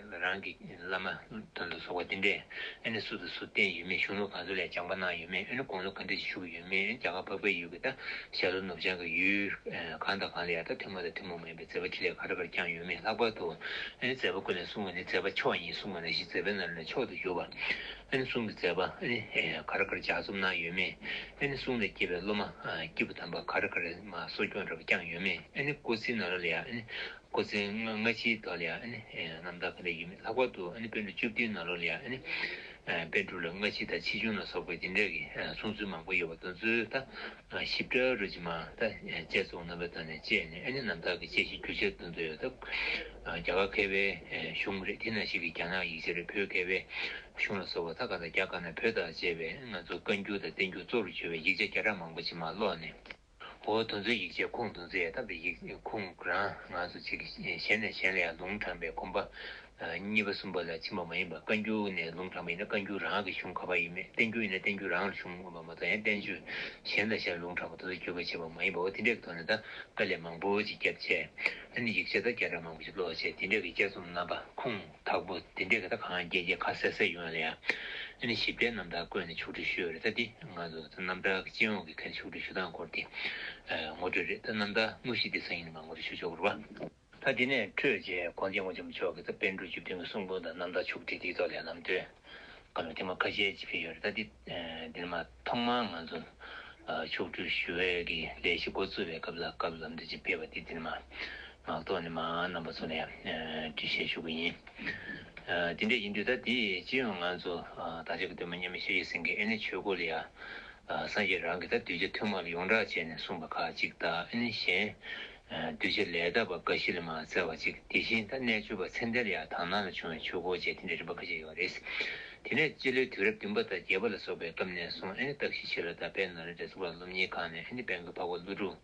རང་གི་བླ་མ་དོན་དུ་གསོལ་བ་འདི་འདྲས་ཨ་ནི་སུ་དང་སུ་བསྟེན་ཡོད་མེད། གཞུང་ལུགས་ག་ཚོད་ལ་སྦྱངས་པ་གནང་ཡོད་མེད། ཨ་ནི་དགུང་ལོ་ག་འདྲ་ཞིག་བཞུགས་ཡོད་མེད། ཨ་ནི་རྒྱ་གར་འཕགས་པའི་ཡུལ་གྱི་ད་ཞྭ་ལུ་ནུབ་བྱང་གི་ཡུལ་གང་དང་གང་ལ་ཡང་ད་ཐུན་མོང་དང་ཐུན་མོང་མ་ཡིན་པའི་མཛད་པ་འཕྲིན་ལས་ག་རེ་ག་རེ་བསྐྱངས་ཡོད་མེད། ལྷག་པར་དུ་ཨ་ནི་མཛད་པ་ཀུན་ལས་གསུངས་པ་ནི་མཛད་པ་མཆོག་ཡིན་གསུངས་པ་ནང་བཞིན་མཛད་པའི་ནང་ནས་མཆོག་ཏུ་གྱུར་པ། ཨ་ནི་གསུང་གི་མཛད་པ་ཨ་ནི་ག་རེ་ག་རེ་ལྗགས་རྩོམ་གནང་ཡོད་མེད། ཨ་ནི་གསུང་ལས་སྐྱེས་པའི་སློབ་མ་སྐྱེས་བུ་དམ་པ་ག་རེ་ག་རེ་མར་གསོ་སྐྱོང་འདྲ་པོ་བསྐྱངས་ཡོད་མེད། ཨ་ནི་སྐུ་ཚེའི་ནང་ལོགས་ལ་ཡང་ཨ་ནི་སྐུ་ཚེ་སྔ་ཕྱིའི་ཐོག་ལ་ཡང་ཨ་ནི་རྣམ་ཐར་ག་འདྲ་ཡོད་མེད། ལྷག་པར་དུ་ཨ་ནི་པཎ་གྲུབ་བཅུ་བདུན་ནང་ལོགས་ལ་ཡང་ཨ་ནི་པཎ་གྲུབ་ལ་སྔ་ཕྱི་དང་ཕྱིས་བྱུང་ལ་སོགས་པའི་དེ་འདྲ་གི་གསུང་ཚུལ་མང་པོ་ཡོད་པ་དེ་ཚོའི་ད་ཞིབ་ཕྲ་རུ་ཅིག་མར་ད་དཔྱད་རྩོམ་རྣམ་པ་དང་ནས་བཅས་ནས། ཨ་ནི་རྣམ་ཐར་གྱི་དཔྱད་གཞི་རྒྱུ་ཆ་དེ་ཚོ་ཡང་ད་རྒྱ་གར་མཁས་པའི་གཞུང་རེད། དེ་ནང་བཞིན་གྱི་རྒྱ་ནག་ཡིག་ཆ་རེད། བོད་མཁས་པའི་གཞུང་ལ་སོགས་པ་ད་ག་ད་རྒྱ་དཀར་ནག་བོད་དང་བཅས་པའི་ང་ཚོ་བཀའ་འགྱུར་དང་བསྟན་འགྱུར་གཙོ་རུ་གྱུར་པའི་ཡིག་ཆ་བརྒྱ་ཕྲག་མང་པོ་ཅིག་མར་ཀློག་ནས། འོ་དེ་ཚོའི་ཡིག་ཆའི་ཁུངས་དེ་ཚོ་ཡང་ད་བོད་ཡིག་ཁུངས་རང་ང་ཚོ་ཅིག་གཞན་ནས་གཞན་ལ་ཡང་ལུང་དྲངས་པའི་གོམ་པ་གཉིས་པ་གསུམ་པ་ལ་ཕྱིན་པ་མ་ཡིན་པར། བཀའ་འགྱུར་ནས་ལུང་དྲངས་པ་ཡིན་ན་བཀའ་འགྱུར་རང་གི་གཞུང་ག་པར་ཡོད་མེད། བསྟན་འགྱུར་ཡིན་ན་བསྟན་འགྱུར་རང་ལ་གཞུང་ཡོད་པ་མ་གཏོགས། ཡང་བསྟན་བཅོས་གཞན་དང་གཞན་ལུང་དྲངས་པ་དེ་ཚོ་བརྒྱུད་པ་བྱས་པ་མ་ཡིན་པ། འོ་དེ་འདྲའི་ཐོག་ནས་ད་དཀའ་ལས་མང་པོ་ཅིག་བརྒྱབ་བྱས། ཨ་ནི་ཡིག་ཆ་ད་བརྒྱ་ཕྲག་མང་པོ་ཅིག་ཀློག་བྱས། དེ་འདྲའི་གི་དཔྱད་རྩོམ་རྣམ་པ་ཁུངས་དག་པོ་དེ་འདྲའི་གི་ད་གང་རྒྱས་རྒྱས་ཁ་གསལ་གསལ་ཡོང་ཡ་ལ་ཡ། ཨ་ནི་ཞིབ་ཕྲའི་རྣམ་ཐར་བཀོད་ནས་ཕྱོགས་སྒྲིག་ཞུས་ཡོད་རེད། ད་འདི་ང་ཚོ་ད་རྣམ་ཐར་གྱི་སྤྱི་ཡོངས་ཀྱི་ག་རེ་ཕྱོགས་སྒྲིག་ཞུ་སྟངས་སྐོར་དེ་ངོ་སྤྲོད་རེད། ད་རྣམ་ཐར་དངོས་གཞི་དེ་སང་ཉིན་མར་ངོ་སྤྲོད་ཞུ་ཆོག་གི་རེད་པ། ད་དེ་ནས་འཕྲོས་རྗེས་གོང་ཆེན་དབུ་ཅན་མཆོག་གིས་ད་པཎ་གྲུབ་བཅུ་བདུན་གྱི་གསུང་འབུམ་དང་རྣམ་ཐར་ཕྱོགས་སྒྲིག་དེའི་ཐོག་ལ་ལམ་སྟོན་བཀའ་སློབ་ཐེངས་མ་ཁ་ཤས་ཅིག་ཕེབས་ཡོད་རེད། ད་འདི་འདིར་མ་ཐོག་མར་ང་ཚོ་ཕྱོགས་སྒྲིག་ཞུ་བའི་གི་ལས་གཞི་འགོ་བཙུགས་པའི་སྐབས་ལ་བཀའ་སློབ་ལམ་སྟོན་ཅིག་ཕེབས་པ་འདི་འདིར་མ་ངག་ཐོག་ནས་མར་རྣམ་པ་ཚོ་ལ་ཡང་འགྲེལ་བཤད་ཞུ་གི་ཡིན། དེ་འདྲ་ཡིན་དུས་ད་འདི་སྤྱི་ཡོངས་ང་ཚོ་བདག་ཅག་གི་སྟོན་པ་མཉམ་མེད་ཤཱཀྱ་སེང་གེ་ཨ་ནི་ཆོས་སྐོར་ལ་ཡང་སངས་རྒྱས་རང་གིས་ད་གདུལ་བྱ་ཐུན་མོང་ལ་ཡོངས་གྲགས་བྱས་ནས་གསུངས་པ་ཁག་ཅིག་དང་། ཨ་ནི་གཞན་གདུལ་བྱ་ལས་དག་པ་འགའ་ཞིག་ལ་མར་སྩལ་བ་ཅིག་དེ་བཞིན་ད་གནས་མཆོད་པ་ཚེ་འདས་ལ་ཡང་དག་སྣང་ལ་བྱུང་བའི་ཆོས་སྐོར་བཅས་དེ་འདྲའི་རིམ་པ་ཁ་ཤས་ཡོད་རེད། དེ་ནས་སྤྱི་ལོའི་དུས་རབས་བདུན་པ་དང་བརྒྱད་པ་ལ་སོགས་པའི་སྐབས་ནས་བཟུང་། ཨ་ནི་སྟག་ཤི་ཕྱི་ལ་དང་དཔལ་ནཱ་ལེནྡྲའི་གཙུག་ལག་སློབ་གཉེར་ཁང་ནས་ཨ་ནི་དཔལ་མགོན་འཕགས་པ་ཀླུ་སྒྲུབ་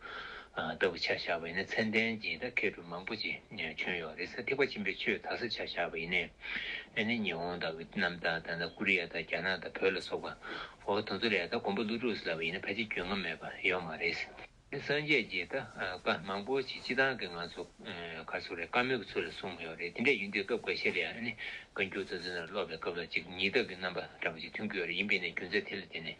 ལྟ་བུ་ཆ་བཞག་པ་ཡིན་ན་མཚན་ལྡན་གྱི་ད་མཁས་གྲུབ་མང་པོ་ཅིག་བྱོན་ཡོད་རེད། ཐེག་པ་ཆེན་པོའི་ཆོས་དག་ས་ཆ་བཞག་པ་ཡིན་ནའི། ཨ་ནི་ཉི་ཧོང་དང་ཝེ་ཏི་ནམ་དང་ད་ལྟ་ཀོ་རི་ཡ་དང་རྒྱ་ནག་དང་བོད་ལ་སོགས་པ། འོ་དེ་ཚོ་ལ་ཡང་ད་མགོན་པོ་ཀླུ་སྒྲུབ་ལབ་པ་ཡིན་ན་ཕལ་ཆེར་འགྱོད་ངམ་མེད་པ་ཡོད་མ་རེད། ཨ་ནི་སངས་རྒྱས་ཀྱི་ད་བཀའ་མང་པོ་ཅིག་སྤྱིར་བཏང་གི་ང་ཚོ་ག་རེ་ཟེར་རེད། བཀའ་མོལ་གྱི་ཚུལ་ལ་གསུངས་ཡོད་རེད། དེ་འདྲ་ཡིན་དུས་སྐབས་འགའ་ཤས་ལ་ཡང་ཨ་ནི་བཀའ་འགྱུར་དེ་ཚོ་ནང་ཀློག་པའི་སྐབས་ལ་ཅིག་ཉིས་ལྟ་གི་རྣམ་པ་འདྲ་པོ་ཅིག་ཐོན་གྱི་ཡོད་རེད། ཡིན་པས་ན་རྒྱུ་མཚན་དེ་ལ་བརྟེན་ནས་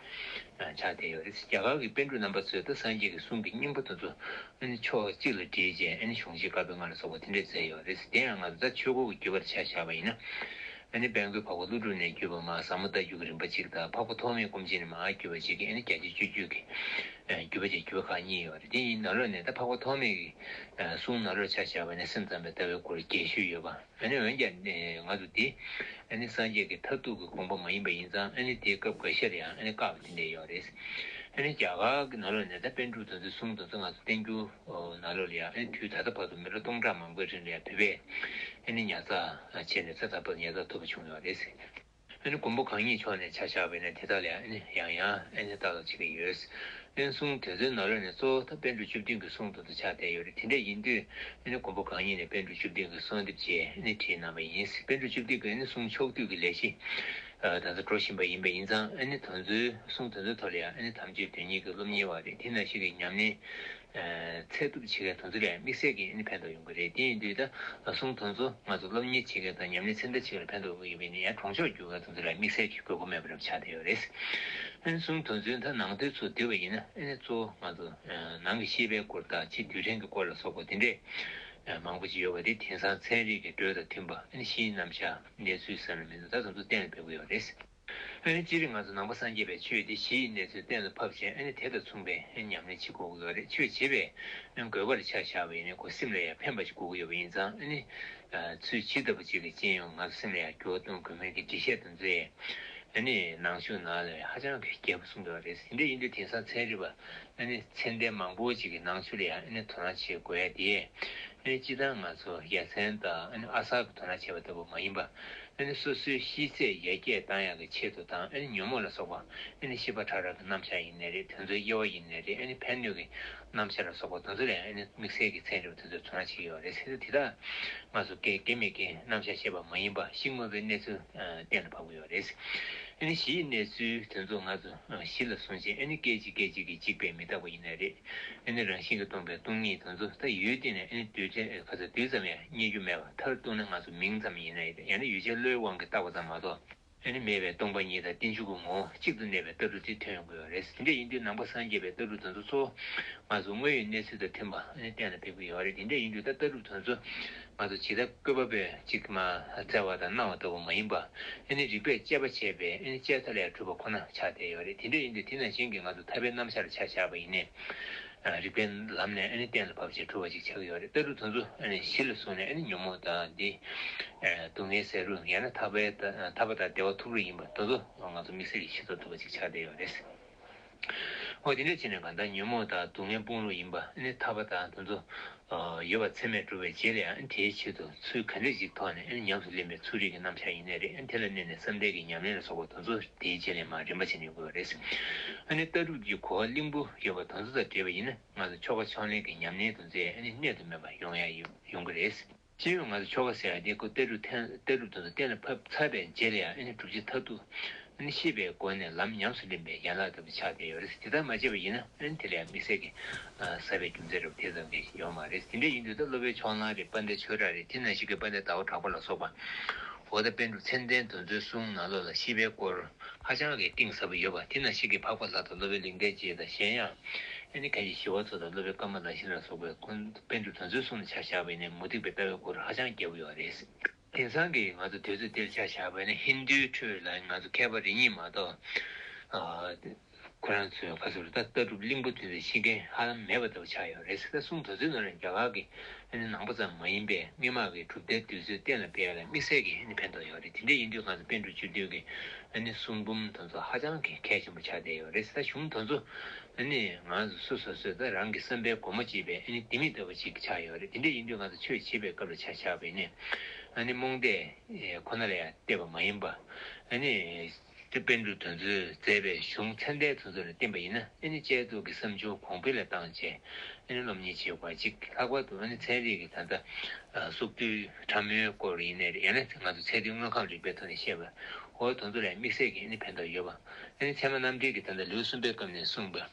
ཆགས་བསྡད་ཡོད་རེད། རྒྱ་གར་གྱི་པཎ་གྲུབ་རྣམ་པ་ཚོས་ད་སངས་རྒྱས་ཀྱི་གསུང་གི་སྙིང་པོ་དེ་ཚོ་ཨ་ནི་ཕྱོགས་གཅིག་ལ་བསྒྲིལ་བྱས་ཨ་ནི་གཞུང་ཆེན་བཀའ་པོད་ལྔ་ལ་སོགས་པ་དེ་འདྲས་མཛད་ཡོད་རེད། དེ་ཡང་ང་ཚོ་ད་ཆོས་སྐོར་གྱི་བརྒྱུད་པར་ཆ་བཞག་པ་ཡིན་ན། ཨ་ནི་དཔལ་མགོན་འཕགས་པ་ཀླུ་སྒྲུབ་ནས་བརྒྱུད་པ་མར་ཟབ་མོ་ལྟ་བརྒྱུད་ཀྱི་རིམ་པ་གཅིག་དང་། འཕགས་པ་ཐོགས་མེད་སྐུ་མཆེད་ནས་མར་བརྒྱུད་པ་གཅིག་གིས་ཨ་ནི་བརྒྱད་ཅུ་གྱ་བརྒྱད་ཀྱི་བརྒྱུད་པ་བཅས་བརྒྱུད་པ་ཁག་གཉིས་ཡོད་རེད། དེ་ཡིན་ནང་ལོགས་ནས་ད་འཕགས་པ་ཐོགས་མེད་ཀྱི་གསུང་ནང་ལོགས་ཆ་བཞག་པ་ཡིན་ན་སེམས་ཙམ་པའི་ལྟ་བའི་སྐོར་རྒྱས་ཤོས་ཡོད་པ། ཨ་ནི་འོན་ཀྱང་ང་ཚོ་འདི་ཨ་ནི་སངས་རྒྱས་ཀྱི་མཐར་ཐུག་གི་དགོངས་པ་མ་ཡིན་པ་ཡིན་ཙང་། ཨ་ནི་དེའི་སྐབས་འགའ་ཤས་ལ་ཡང་ཨ་ནི་བཀག་པ་དེ་འདྲ་ཡོད་རེད། ཨ་ནི་རྒྱ་གར་གྱི་ནང་ལོགས་ནས་ད་པཎ་གྲུབ་དེ་ཚོའི་གསུང་དེ་ཚོ་ང་ཚོ་བསྟན་འགྱུར་ནང་ལོགས་ལ་ཡང་ཨ་ནི་དུས་ད་ལྟ་བར་དུ་མི་ལོ་སྟོང་ཕྲག་མང་པོའི་རིང་ལ་ཡང་བོད་པས་ཨ་ནི་ཉར་ཚགས་བྱས་ནས་ད་ལྟ་བར་ཉར་ཚགས་ཐུབ་པ་བྱུང་ཡོད་རེད། ཨ་ནི་མགོན་པོ་གང་ཉིད་ཕྱོགས་ནས་ཆ་བཞག་པ་ཡིན་ན་དེ་དག་ལ་ཡང་ཨ་ནི་ཡང་ཡང་ཨ་ནི་ལྟ་ལ་བྱེད་ཀྱི་ཡོད། ཨ་ནི་གསུང་དེ་ཚོའི་ནང་ལོགས་ནས་གཙོ་བོ་ད་པཎ་གྲུབ་བཅུ་བདུན་གྱི་གསུང་དེ་ཚོ་ཆགས་བསྡད་ཡོད་རེད། དེ་འདྲ་ཡིན་དུས་ཨ་ནི་མགོན་པོ་གང་ཉིད་ནས་པཎ་གྲུབ་བཅུ་བདུན་གྱི་གསོལ་འདེབས་བཅས་ཨ་ནི་བྲིས་གནང་བ་ཡིན། པཎ་གྲུབ་བཅུ་བདུན་གྱི་ཨ་ནི་གསུང་ཕྱོགས་བསྡུས་ཀྱི་ལས་གཞི་ད་ལྟ་འགྲོ་བཞིན་པ་ཡིན་པ་ཡིན་ཙང་། ཨ་ནི་དེ་ཚོའི་གསུང་དེ་ཚོའི་ཐོག་ལ་ཡང་ཨ་ནི་དམ་ཆོས་དོན་གཉེར་གྱི་སློབ་གཉེར་བ་རེད། དེ་ནང་བཞིན་གྱི་ཉམས་ལེན་ཚད་ཐུབ་བྱེད་མཁན་དེ་ཚོ་ལ་ཡང་དམིགས་བསལ་གྱི་ཨ་ནི་ཕན་ཐོགས་ཡོང་གི་རེད། དེ་ཡིན་དུས་ད་གསུང་དེ་ཚོ་ང་ཚོ་སློབ་གཉེར་བྱེད་མཁན་དང་ཉམས་ལེན་ཚད་ལྡན་བྱེད་མཁན་ལ་ཕན་ཐོགས་ཡོད་པ་ཡིན་ན་ཡང་གྲོང་ཆོག་བརྒྱུད་མཁན་དེ་ཚོ་ལ་ཡང་དམིགས་བསལ་གྱི་དགོས་མཁོ་མེད་པ་འདྲ་པོ་ཆགས་བསྡད་ཡོད་རེད། ཨ་ནི་གསུང་དེ་ཚོའི་ད་ནང་དོན་ཚུར་བསྡུས་པ་ཡིན་ན། ཨ་ནི་གཙོ་བོ་ང་ཚོ་ནང་གི་ཤེས་པའི་སྐོར་དང་ཕྱི་རྡུལ་ཕྲན་གྱི་སྐོར་ལ་སོགས་པ་དེ་འདྲས་ མང་པོ་ཅིག་ཡོད་པ་དེ་དེང་སང་ཚན་རིག་གི་འགྲོས་དང་མཐུན་པ་ཨ་ནི་གཞིའི་རྣམ་གཞག་གནས་ཚུལ་ཟེར་ན་མི་འདུག་ད་དེ་ཚོ་གཏན་ལ་འབེབས་ཀྱི་ཡོད་རེད། ཨ་ནི་སྤྱིར་ང་ཚོ་ནང་པ་སངས་རྒྱས་པའི་ཆོས་དེ་གཞིའི་གནས་ཚུལ་གཏན་ལ་ཕབ་བྱས་ཨ་ནི་དེ་དང་མཚུངས་པའི་ཨ་ནི་ཉམས་ལེན་བྱེད་དགོས་ཀྱི་ཡོད་རེད། ཆོས་བྱེད་པའི་ཨ་ནི་དགོས་པ་ལ་ཆ་བཞག་པ་ཡིན་ན་ཁོ་སེམས་ལ་ཡང་ཕན་པ་ཞིག་དགོས་ཀྱི་ཡོད་པ་ཡིན་ཙང་ཨ་ནི་ཚུལ་ཇི་ལྟ་བུ་ཅིག་གིས་རྐྱེན་ཡོང་ང་ཚོ་སེམས་ལ་ཡང་འགྱུར་བ་གཏོང་དགོས་མིན་གྱི་འགྲེལ་བཤད་དེ་ཚོ་ཡང་ཨ་ནི་ནང་ཆོས་ནང་ལ་ཧ་ཅང་གི་རྒྱས་པོ་གསུངས་ཡོད་རེད། དེ་འདྲ་ཡིན་དུས་དེང་སང་ཚན་རིག་པ་ཨ་ནི་ཚད་ལྡན་མང་པོ་ཅིག་གིས་ནང་ཆོས་ལ་ཡང་ཨ་ནི་དོ་སྣང་བྱེད་དགོས་ཡ་དེ་ཨ་ནི་སྤྱིར་བཏང་ང་ཚོ་ཡ་མཚན་དང་ཨ་ནི་ཨ་གསར་གྱི་དོ་སྣང་བྱེད་པ་ལྟ་བུ་མ་ཡིན་པ། ཨ་ནི་སོ་སོའི་ཤེས་ཚད་ཡར་རྒྱས་བཏང་ཡག་གི་ཆེད་དུ་དང་ཨ་ནི་ཉོན་མོངས་ལ་སོགས་པ་ཨ་ནི་ཤེས་པ་ཕྲ་རགས་ཀྱི་རྣམ་གཞག་ཡིན་ནའི་རེད། དེ་ཚོའི་དབྱེ་བ་ཡིན་ནའི་རེད། ཨ་ནི་ཕན་གནོད་ཀྱི་རྣམ་གཞག་ལ་སོགས་པ་དེ་ཚོ་ལ་ཨ་ནི་དམིགས་བསལ་གྱི་ཚན་རིག་པ་དེ་ཚོས་དོ་སྣང་བྱེད་ཀྱི་ཡོད་རེད་ཟེར་ཏེ། དེ་དག་ང་ཚོ་དགེ་དགེ་མེད་ཀྱི་རྣམ་གཞག་བཤད་པ་མ་ཡིན་པ་གཞི་དངོས་པོའི་གནས་ཚུལ་གཏན་ལ་ཕབ་ཀྱི་ཡོད་རེད། ཨ་ནི་གཞིའི་གནས་ཚུལ་དེ་ཚོ་ང་ཚོ་གཞི་ལ་བཟུང་བྱས་ཨ་ནི་སྐད་ཅིག་སྐད་ཅིག་གིས་འཇིག་པས་མི་རྟག་པ་ཡིན་ནའི་རེད། ཨ་ནི་རང་བཞིན་གྱིས་སྟོང་པའི་སྟོང་ཉིད་དེ་ཚོ་ད་ཡུལ་དེ་ནས་ཨ་ནི་རྡུལ་ཕྲན་ག་ཚོད་རྡུལ་ཙམ་ཡང་རྙེད་རྒྱུ་མེད་པ་མཐར་གཏུགས་ན་ང་ཚོ་མིང་ཙམ་ཡིན་ན་ཡང་ན་ཡུལ་ཅན་བློའི་དབང་གིས་བཏགས་པ་ཙམ་མ་གཏོགས་ཨ་ནི་མེད་པའི་སྟོང་པ་ཉིད་དང་རྟེན་འབྱུང་གི་ངོ་བོ་གཅིག་ཏུ་གནས་པའི་ལྟ་གྲུབ་དེ་ཐོན་ཡོང་གི་ཡོད་རེད། དེ་འདྲ་ཡིན་དུས་ནང་པ་སངས་རྒྱས་པའི་ལྟ་གྲུབ་དེ་ཚོ་གཙོ་བོ་ང་ཚོ་དངོས་ཡོད་གནས་ཚུལ་དང་མཐུན་པ་ཨ་ནི་གཏན་ལ་ཕེབས་ཀྱི་ཡོད་རེད། དེ་འདྲ་ཡིན་དུས་ད་ལྟ་གྲུབ་དེ་ཚོ་ང་ཚོ་ཇི་ལྟར་བཀོད་པ་པོས་ཅིག་མ་བཙལ་བ་དང་སྣང་བ་ལྟ་བུ་མ་ཡིན་པ་ཨ་ནི་རིགས་པས་དཔྱད་པ་བྱས་པའི་ཨ་ནི་དཔྱད་མཐའ་ལས་གྲུབ་པ་ཁོ་ན་ཆགས་བསྡད་ཡོད་རེད། དེ་འདྲ་ཡིན་དུས་དེ་ནང་བཞིན་གྱི་ང་ཚོ་ཐར་པའི་རྣམ་གཞག་ལ་ཆ་བཞག་པ་ཡིན་ནའི། རིགས་པའི་ལམ་ནས་ཨ་ནི་གཏན་ལ་ཕབ་བྱས་གྲུབ་པ་ཅིག་ཆགས་ཀྱི་ཡོད་རེད། ལྟ་གྲུབ་དེ་ཚོ་ཨ་ནི་གཞི་ལ་བཟུང་ནས་ཨ་ནི་ཉོན་མོངས་དང་འདི། སྡུག་བསྔལ་ཟད་རུང་ཡང་ན་ཐར་པའི་ཐར་པ་དང་བདེ་བ་ཐོབ་རུང་ཡིན་པ་དེ་ཚོ་ང་ཚོ་དམིགས་བསལ་གྱི་ཤེས་རྟོགས་ཐུབ་པ་ཅིག་ཆགས་བསྡད་ཡོད་རེད། འོ་དེ་འདྲ་བྱས་ནས་གང་ལྟར་ཉོན་མོངས་དང་སྡུག་བསྔལ་སྤོང་རུང་ཡིན་པ་ཨ་ནི་ཐར་པ་དང་དེ་ཚོ་ཡོད་པ་ཚད་མས་གྲུབ་པའི་རྗེས་ལ་ཡང་དེའི་ཆེད་དུ་ཚུལ་ག་འདྲ་ཞིག་ཐོག་ནས་ཨ་ནི་ཉམས་སུ་ལེན་པའི་ཚུལ་རིག་གི་རྣམ་གཞག་ཡིན་ནའི་རེད། ཨ་ནི་དེ་ལ་གནས་ནས་བསམ་གཏན་གྱི་ཉམས་ལེན་ལ་སོགས་པ་དེ་ཚོ་དེའི་རྗེས་ལ་མར་རིམ་པ་བྱས་ནས་ཡོང་དགོས་པ་རེད། ཨ་ནི་ལྟ་གྲུབ་ཀྱི་གོ་བ་བརླིང་པོ་ཡོད་པ་དེ་ཚོ་དང་འབྲེལ་བ་ཡིན་ན། ང་ཚོ་ཆོ་ག་ཕྱག་ལེན་གྱི་ཉམས་ལེན་དེ་ཚོ་ཨ་ནི་གནད་དུ་སྨིན་པ་ཡོང་ཡ་ཡོང་ཡོང་གི་རེད། སྤྱི་ཡོངས་ང་ཚོ་ཆོ་ག་ཟེར་ཡ་དེ་ཁོ་ལྟ་གྲུབ་ཐན་ལྟ་གྲུབ་དེ་ཚོ་གཏན་ལ་ཕབ་ཚར་བའི་རྗེས་ལ་ཡང་ཨ་ནི་སྒྲུབ་བྱེད་མཐར་ཐུག་ཨ་ནི་ཤེས་པའི་སྒོ་ནས་ལམ་ཉམས་སུ་ལེན་པའི་ཡན་ལག་ལྟ་བུ་ཆགས་བསྡད་ཡོད་རེད། དེ་ལྟར་མ་བྱས་པ་ཡིན་ན་ཨ་ནི་དེ་ལ་ཡང་དམིགས་བསལ་གྱི་ཟབ་པའི་རྒྱུ་མཚན་རེ་བ་དེ་ཙམ་གྱིས་ཡོད་མ་རེད། དེ་འདྲ་ཡིན་དུས་ད་སློབ་དཔོན་ཕྱོགས་གླང་རེད། དཔལ་ལྡན་ཆོས་གྲགས་རེད། དེ་ནང་བཞིན་གྱི་དཔལ་ལྡན་ཟླ་བ་གྲགས་པ་ལ་སོགས་པ། འོ་ད་པཎ་གྲུབ་མཚན་ལྡན་དེ་ཚོའི་གསུང་ནང་ལོགས་ལ་ཤེས་པའི་སྐོར་ཧ་ཅང་གི་གཏིང་ཟབ་པོ་ཡོད་པ། དེ་ནང་བཞིན་གྱི་འཕགས་པ་ལྷ་དང་སློབ་དཔོན་ལིང་ཐེ་རྗེ་དང་གཞན་ཡང་ཨ་ནི་མཁན་ཆེན་ཞི་བ་འཚོ་དང་སློབ་དཔོན་ཀ་མ་ལ་ཤཱི་ལ་སོགས་པའི་ཁོང་པཎ་གྲུབ་དེ་ཚོའི་གསུང་ལ་ཆ་བཞག་པ་ཡིན་ན་མུ་སྟེགས་པའི་ལྟ་བའི་སྐོར་ཧ་ཅང་རྒྱས་པོ་ཡོད་རེད། དེང་སང་གི་ང་ཚོ་དུས་ཚོད་འདིར་ཆ་བཞག་པ་ཡིན་ན་ཧིན་རྡུའི་ཁྲོད་ལ་ང་ཚོ་མཁས་པ་རེ་གཉིས་མ་གཏོགས་ཨ། ཁོ་རང་ཚོའི་ཁ་ཟུར་ད་ལྟ་གྲུབ་གླིང་པ་དེ་ཚོའི་ཤེས་མཁན་ཧ་ལམ་མེད་པ་ལྟ་བུ་ཆགས་ཡོད་རེད། ད་གསུང་དེ་ཚོའི་ནང་ལ་རྒྱ་གར་གྱི་ཨ་ནི་ནང་པ་ཙམ་མ་ཡིན་པའི་སྔོན་མ་གི་གྲུབ་མཐའི་དུས་ཚོད་གཏན་ལ་འབེབས་ཡ་ལ་དམིགས་བསལ་གྱི་ཨ་ནི་ཕན་ཐོགས་ཡོད་རེད། དེ་འདྲ་ཡིན་དུས་ང་ཚོ་པཎ་གྲུབ་བཅུ་བདུན་གྱི་ཨ་ནི་གསུང་འབུམ་དེ་ཚོ་ཧ་ཅང་གི་གལ་ཆེན་པོ་ཆགས་བསྡད་ཡོད་རེད། ད་གཞུང་དེ་ཚོ་ཨ་ནི་ང་ཚོ་སོ་སོ་སོས་ད་རང་གི་བསམ་པའི་སྒོ་མོ་འབྱེད་པའི་ཨ་ནི་ལྡེ་མིག་ལྟ་བུ་ཅིག་ཆགས་ཡོད་རེད། དེ་འདྲ་ཡིན་དུས་ང་ཚོ་ཆོས་བྱེད་པའི་སྐབས་ལ་ཆ་བཞག་པ་ཡིན་ན་ཨ་ནི་རྨོངས་དད་ཁོ་ན་ལ་ཡང་བལྟས་པ་མ་ཡིན་པ་ཨ་ནི། དེ་པཎ་གྲུབ་དེ་ཚོས་མཛད་པའི་གཞུང་ཚད་ལྡན་དེ་ཚོ་ལ་བརྟེན་པ་ཡིན་ན་ཨ་ནི་དཔྱད་བསྡུར་གྱི་བསམ་བྱུང་གོང་འཕེལ་ལ་བཏང་བྱས་ཨ་ནི་སློབ་གཉེར་བྱེད་དགོས་པ་གཅིག། ལྷག་པར་དུ་ཨ་ནི་ཚན་རིག་གི་ད་ལྟ་སོ་བདུན་ཕྲ་མོའི་སྐོར་ཡིན་ནའི་རེད། ཡང་ན་ང་ཚོ་ཚད་བསྡུས་དངོས་ཁམས་རིག་པའི་ཐོག་ནས་བཤད་པ་འོ་དེ་ཚོ་ལ་དམིགས་བསལ་གྱི་ཨ་ནི་ཕན་ཐོགས་ཡོད་པ། ཨ་ནི་ཚད་མ་རྣམ་འགྲེལ་གྱི་ད་ལྟ་ལེའུ་གསུམ་པའི་སྐབས་ནས་གསུངས་པ་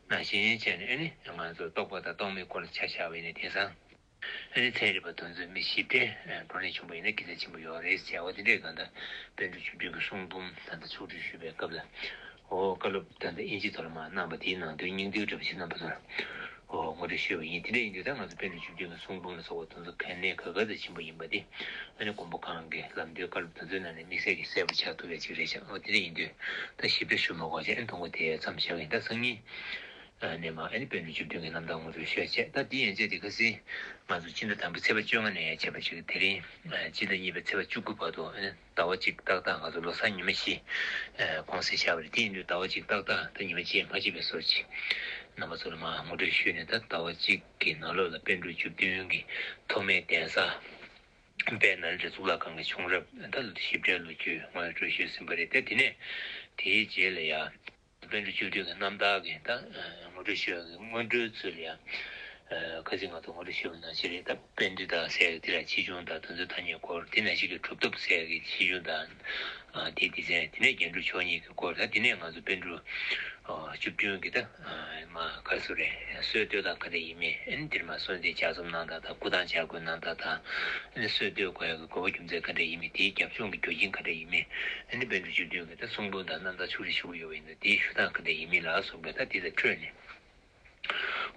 ནང་བཞིན་བྱས་ནས་ཨ་ནི་ང་ཚོ་རྟོག་པ་དང་རྟོག་མེད་སྐོར་ལ་ཆ་བཞག་པ་ཡིན་ན་དེང་སང་། ཨ་ནི་ཚན་རིག་པ་དེ་ཚོས་མི་ཞིབ་ཕྲའི་བགྲོ་གླེང་བྱུང་བ་ཡིན་ན་དགེ་མཚན་ཆེན་པོ་ཡོད་རེད་ཟེར་བ་དེ་འདྲའི་གང་ལྟར་པཎ་གྲུབ་བཅུ་བདུན་གྱི་གསུང་འབུམ་ད་ལྟ་ཕྱོགས་སྒྲིག་ཞུས་པའི་སྐབས་ལ་འོ་བཀའ་སློབ་ད་ལྟ་ཨིན་ཇི་ཐོག་ལ་མར་གནང་བ་དེའི་ནང་དོན་སྙིང་བསྡུས་འདྲ་པོ་ཞིག་རྣམ་པ་ཚོར་འོ་ངོ་སྤྲོད་ཞུས་པ་ཡིན། དེ་འདྲ་ཡིན་དུས་ད་ང་ཚོ་པཎ་གྲུབ་བཅུ་བདུན་གྱི་གསུང་འབུམ་ལ་སོགས་པ་དེ་ཚོ་གལ་གནད་ག་ག་ཚོད་ཆེན་པོ་ཡིན་པ་དེ་ཨ་ནི་མགོན་པོ་གང་གི་ལམ་སྟོན་བཀའ་སློབ་དེ་ཚོའི་ནང་ནས་དམིགས་བསལ་གྱིས་གསལ་པོ་ཆགས་ཐུབ་པའི་ཅིག་རེད་ཤག་འོ་དེ་འདྲ་ཡིན་དུས་ད་ཞིབ་ཕྲ་ཞུ་མ་དགོས་བྱས་ཨ་ནི་ཐུང་ངུ་དེ་མཚམས་བཞག་ཡིན། ད་སང་ཉིན། ནས་མ་ཨ་ནི་པཎ་གྲུབ་བཅུ་བདུན་གྱི་རྣམ་ཐར་ངོ་སྤྲོད་ཞུས་བྱས། ད་འདི་ཡན་ཆད་དེ་ཁ་སང་ང་ཚོ་ཕྱི་ཟླ་དང་པོའི་ཚེས་པ་བཅོ་ལྔ་ནས་ཡང་བྱས་པ་ཞིག་དེ་རིང་སྤྱི་ཟླ་གཉིས་པའི་ཚེས་པ་བཅུ་དགུ་བར་དུ་ཨ་ནི་ཟླ་བ་གཅིག་ཏག་ཏག་ང་ཚོ་ལོ་གསར་ཉི་མ་བཞི་གུང་སེང་བཞག་པ་རེད། དེ་ཡིན་དུས་ཟླ་བ་གཅིག་ཏག་ཏག་ད་ཉི་མ་བརྒྱད་མ་བྱས་པའི་བཟོ་ཅིག་རྣམ་པ་ཚོ་ལ་མ་ངོ་སྤྲོད་ཞུས་ནས། ད་ཟླ་བ་གཅིག་གི་ནང་ལོགས་ལ་པཎ་གྲུབ་བཅུ་བདུན་གྱི་ཐོག་མའི་གདན་ས་དཔལ་ནཱ་ལེནྡྲ་གཙུག་ལག་ཁང་གི་བྱུང་རབས་ད་ཞིབ་ཕྲའི་ལོ་རྒྱུས་ངོ་སྤྲོད་ཞུས་ཟིན་པ་རེད། ད་དེ་ནས་དེའི་རྗེས་ལ་ཡ། པཎ་གྲུབ་བཅུ་བདུན་གྱི་རྣམ་ཐར་གྱི་ད་ངོ་སྤྲོད་ཞུ་ཡག་གི་སྔོན་འགྲོའི་ཚུལ་ཡང་ཁ་སང་ང་ཚོ་ངོ་སྤྲོད་ཞུས་པ་ནང་བཞིན་རེད། ད་པཎྜི་ཏ་ཟེར་ཡག་དེ་ལ་ཆེ་ཆུང་དང་དེ་ཚོའི་ཐ་སྙད་སྐོར། དེ་ནང་བཞིན་གྱི་གྲུབ་ཐོབ་ཟེར་ཡག་གི་ཆེ་ཆུང་དང་དེ་སྡེ་ཚན། དེ་ནས་རྒྱན་དྲུག་མཆོག་གཉིས་ཀྱི་སྐོར། ད་དེ་ནས་ང་ཚོ་པཎ་གྲུབ་བཅུ་བདུན་གྱི་ད་མ་ག་རེ་ཟེར་རེད། སྲོལ་གཏོད་སྟངས་ག་འདྲ་ཡིན་མིན། ཨ་ནི་འདིར་མ་སྲོལ་འདི་ལྗགས་རྩོམ་གནང་སྟངས་དང་། སྐུ་ཐང་ལྗགས་བཀོད་གནང་སྟངས་དང་། ཨ་ནི་སྲོལ་གཏོད་དགོས་ཡག་གི་དགོས་པ་རྒྱུ་མཚན་ག་འདྲ་ཡིན་མིན། དེའི་རྒྱབ་ལྗོངས་ཀྱི་རྒྱུ་རྐྱེན་ག་འདྲ་ཡིན་མིན། ཨ་ནི་པཎ་གྲུབ་བཅུ་བདུན་གྱི་ད་གསུང་འབུམ་དང་རྣམ་ཐར་ཕྱོགས་སྒྲིག་ཞུ་གི་ཡོད་པ་ཡིན་ན་དེའི་ཞུ་སྟངས་ག་འདྲ་ཡིན་མིན་ལ་སོགས་པའི་ད་དེ་དང་འཕྲོས་ནས།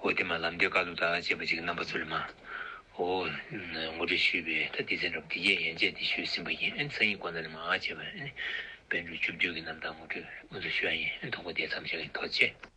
འོ་དེ་མ་ལམ་སྟོན་བཀའ་སློབ་དང་བཅས་པ་ཅིག་རྣམ་པ་ཚོ་ལ་མ་ ཨོ། ངོ་སྤྲོད་ཞུས་པའི་ད་སྡེ་ཚན་འདྲ་པོ་དེ་གས་ཡན་ཆད་དེ་ཞུས་ཟིན་པ་ཡིན། ཨ་ནི་སང་ཉིན་དགོང་དག་ནས་མར་བྱས་པ་ཨ་ནི་པཎ་གྲུབ་བཅུ་བདུན་གྱི་རྣམ་ཐར་ངོ་སྤྲོད་འུ་ཚོ་ཞུ་ཡ་ཡིན། ཨ་ནི་དང་པོ་དེ་ཙམ་བྱས་ཀྱི་ཐུགས་རྗེ་ཆེ།